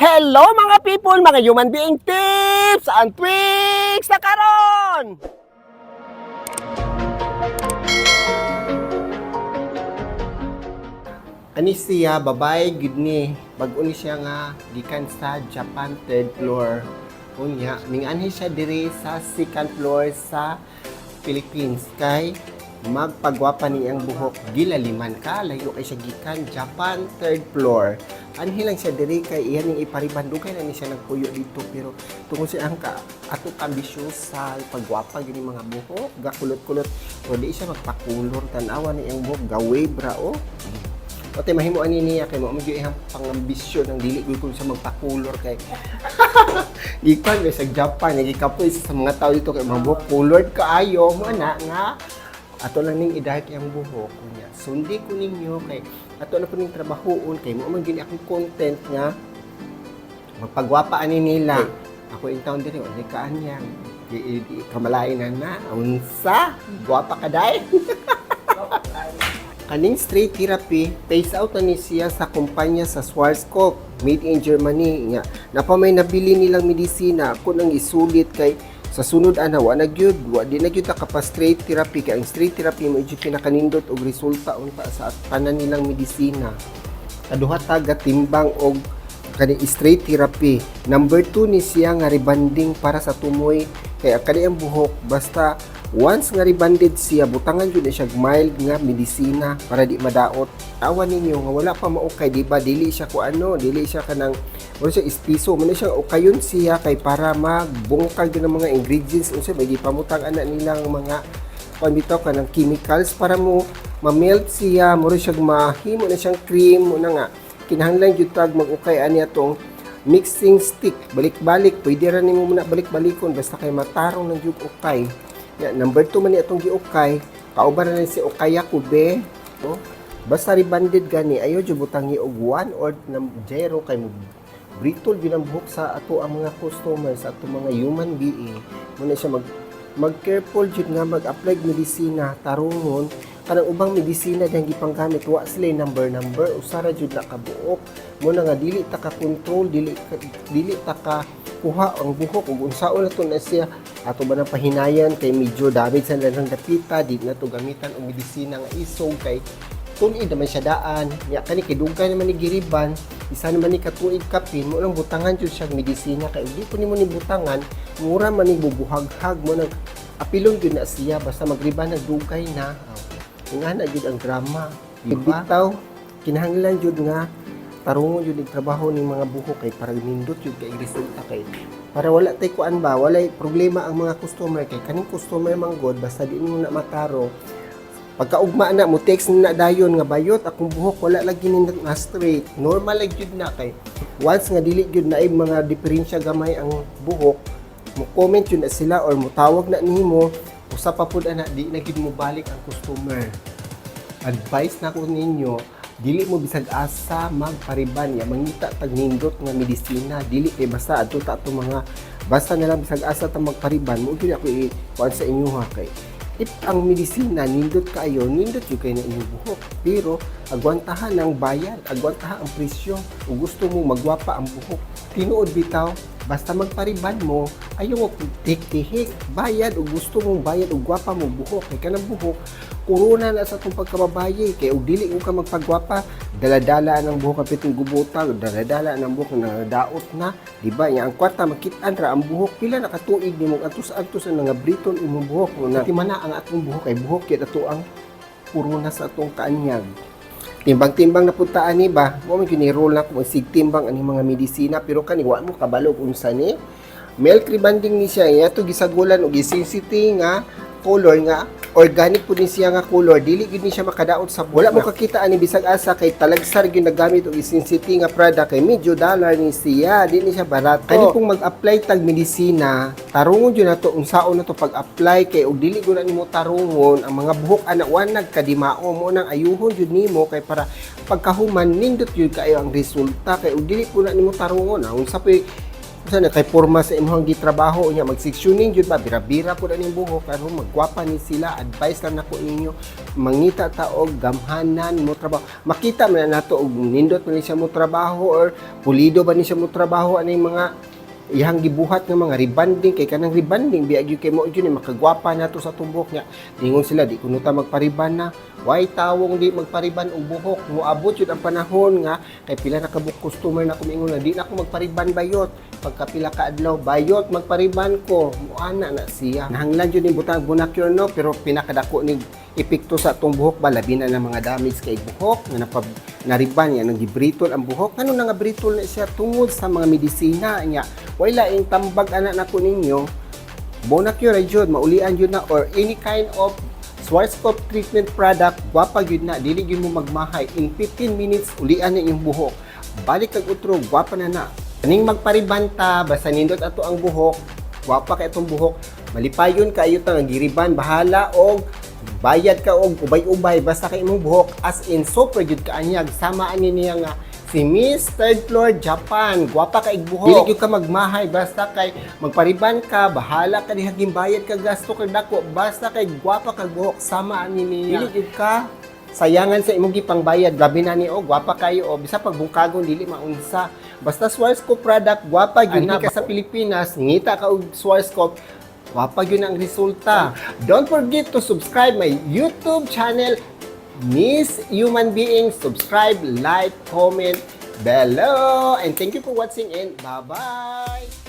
Hello, mga people, mga human being tips and tweaks na karon! Ani siya, babae gid ni. Bag-o ni siya nga gikan sa Japan, third floor. Unya, minganhi siya diri sa second floor sa Philippines kay magpagwapa ni ang buhok. Gilaliman ka layo kay siya gikan Japan, third floor. Anhi lang siya diri kay iyan ning ipariban. Dugay na ni siya nagpuyo dito, pero tungod siya ang ka ato ambisyosa pagwapa gini mga buhok gakulot-kulot o di siya magpakulor. Tan-awa ni ang buhok, ga wave ra oh. Ote, mahimo ani niya kay mao gyud iyang pangambisyon ang dili gyud kun sa magpakulor kay gikan kay sa Japan, nagikapoy sa mga tao dito kay mga buhok colored kaayo. Mo na nga ato lang ning i-dark ang buhok. Kunya sundi ko ninyo kay ato na po ning trabahoon kay mo man gyud akong content nga magpagwapa ani nila. Ako in town diri wala kaanyang di, di, kamalain na na unsa gwapa ka dai. Kaning straight therapy, phase out na ni siya sa kumpanya sa Schwarzkopf, made in Germany. Nga, napa may nabili nilang medisina, ako nang isulit kay sa sunod ana wa na gyud, wa di na gyud ta kapa straight therapy kay ang straight therapy mo gyud pinakanindot og resulta unta sa tanan nilang medisina. Kaduha ta timbang og kani straight therapy. Number 2 ni siya nga rebanding para sa tumoy kay ang kani ang buhok, basta once nga rebanded siya, butangan jud na siya og mild nga medisina para di madaot. Awa ninyo nga wala pa maukay, di ba? Dili siya ku ano, dili siya kanang wala siya ispiso, man siya ukayon siya kay para magbungkag din ang mga ingredients unsa may gipamutang ana nilang mga kuan bitaw kanang chemicals para mo ma-melt siya, mo siya mahimo na siyang cream. Mo na nga kinahanglan jud tag mag-ukay ani atong mixing stick, balik-balik. Pwede ra nimo muna balik-balikon basta kay matarong ng jud ukay. Ya, number 2 man ni atong giukay, kauban na ni si Ukaya Kube. Oh, basta rebanded gani, ayo jud butangi og 1 or 0 kay mo brittle gyud ang buhok sa ato ang mga customer, sa ato mga human being. Muna siya mag mag careful jud nga mag-apply og medisina, tarungon kanang ubang medisina diyang gipanggamit, wa sila number number, usa ra jud na kabuok. Mo na nga dili ta ka control, dili ta ka kuha ang buhok ug unsaon na to na siya. Ato ba nang pahinayan kay medyo damage sa lang dapita, di na to gamitan og medisina nga isog kay tun-id naman siya daan. Nya kani kay dugay naman ni giriban, isa naman ni katuig kapin. Mo lang butangan jud siya og medisina kay di po nimo ni butangan, mura man ni bubuhaghag. Mo nang apilon jud na siya basta magriban nagdugay na. Nga na jud ang drama, di ba? Bitaw kinahanglan jud nga tarungon jud ang trabaho ning mga buhok kay para nindot jud kay resulta, kay para wala tay kuan ba, walay problema ang mga customer kay kaning customer man god, basta di mo na mataro, pagkaugma na mo text na dayon nga, "Bayot, akong buhok wala lagi ni na straight." Normal lang jud na kay once nga dili jud na ay mga diferensya gamay ang buhok, mo comment jud na sila or mo tawag na nimo. Usa pa pud ana, di na gid mo balik ang customer. Advice na ko ninyo, dili mo bisag asa magpariban ya mangita tag nindot nga medisina. Dili kay basta adto ta ato mga basta na lang bisag asa ta magpariban. Mo gyud ako i kuan sa inyo ha, kay if ang medisina nindot kaayo, nindot jud kay na inyong buhok, pero agwantahan ang bayad, agwantahan ang presyo ug gusto mo magwapa ang buhok. Tinuod bitaw, basta magpariban mo, ayaw mo tihik bayad ug gusto mong bayad ug gwapa mo buhok kay kanang buhok korona na sa atong pagkababaye. Kay og dili ko ka magpagwapa, daladala ng buhok kapit gubuta, daladala ng buhok na daot na, di ba? Nya ang kwarta makit-an ra ang buhok, pila na katuig nimo antos-antos ang nga brittle imong buhok na ti man ang atong buhok kay buhok kay ato ang korona sa atong kaanyag. Timbang-timbang na puntaan ni ba mo man gyud ni roll na kung sigtimbang ani mga medisina, pero kani wa mo kabalo kung unsa ni. Milk rebanding ni siya ya to, gisagulan og gisensitive nga color nga organic pud ni siya nga color, dili gyud ni siya makadaot sa buhok. Wala mo kakita ani bisag asa kay talagsar gyud nagamit og sensitive nga product kay medyo dollar ni siya, di ni siya barato. Kani kung mag-apply tag medisina, tarungon jud nato unsaon na to pag-apply kay og dili gud na nimo tarungon ang mga buhok ana wa nagkadimao. Mo nang ayuhon jud nimo kay para pagkahuman nindot jud kaayo ang resulta kay og dili po na nimo tarungon, unsa pa. Unsa na kay porma sa imong gitrabaho nya, mag-sectioning jud ba, bira-bira pud aning buhok karon magkwapa ni sila. Advice lang nako ninyo, mangita ta og gamhanan mo trabaho. Makita man na nato og nindot man ni siya mo trabaho or pulido ba ni siya mo trabaho aning mga iyang gibuhat nga mga rebanding, kay kanang rebanding biya gyud kay mo gyud ni makagwapa nato sa tumbok niya. Ningon sila, di kuno ta magpariban na. Way tawong di magpariban og buhok. Moabot jud ang panahon nga kay pila na kabuk customer na kumingon na di na ako magpariban bayot. Pagkapila ka adlaw, bayot magpariban ko. Muana na siya. Nahanglan jud ni butang Bonacure, no, pero pinakadako ni epekto sa atong buhok ba, labi na ng mga damage kay buhok nga napab nariban niya nang gibritol ang buhok. Ngano nga britol na siya? Tungod sa mga medisina niya. Way laing tambag ana nako ninyo. Bonacure ay jud maulian jud na or any kind of Schwarzkopf treatment product, gwapa gyud na, dili gyud mo magmahay. In 15 minutes ulian na inyong buhok. Balik kag utro, gwapa na na. Kaning magparibanta, basta nindot ato ang buhok, gwapa kay atong buhok, malipayon kaayo ta nga giriban, bahala og bayad ka og ubay-ubay, basta kay imong buhok as in super gyud kaanyag. Sama ani niya nga si Miss Third Floor Japan, gwapa kay buhok. Dili gyud ka magmahay basta kay magpariban ka, bahala ka diha bayad ka gasto kag dako, basta kay gwapa kag buhok. Sama ani niya. Dili gyud ka sayangan sa imong gipangbayad. Grabe na ni, oh, gwapa kayo, oh, bisa pagbungkagon dili maunsa. Basta Schwarzkopf product, gwapa gyud na. Ka sa Pilipinas, ngita ka og Schwarzkopf, gwapa gyud ang resulta. Don't forget to subscribe my YouTube channel, Miss Human Being. Subscribe, like, comment below. And thank you for watching and bye-bye.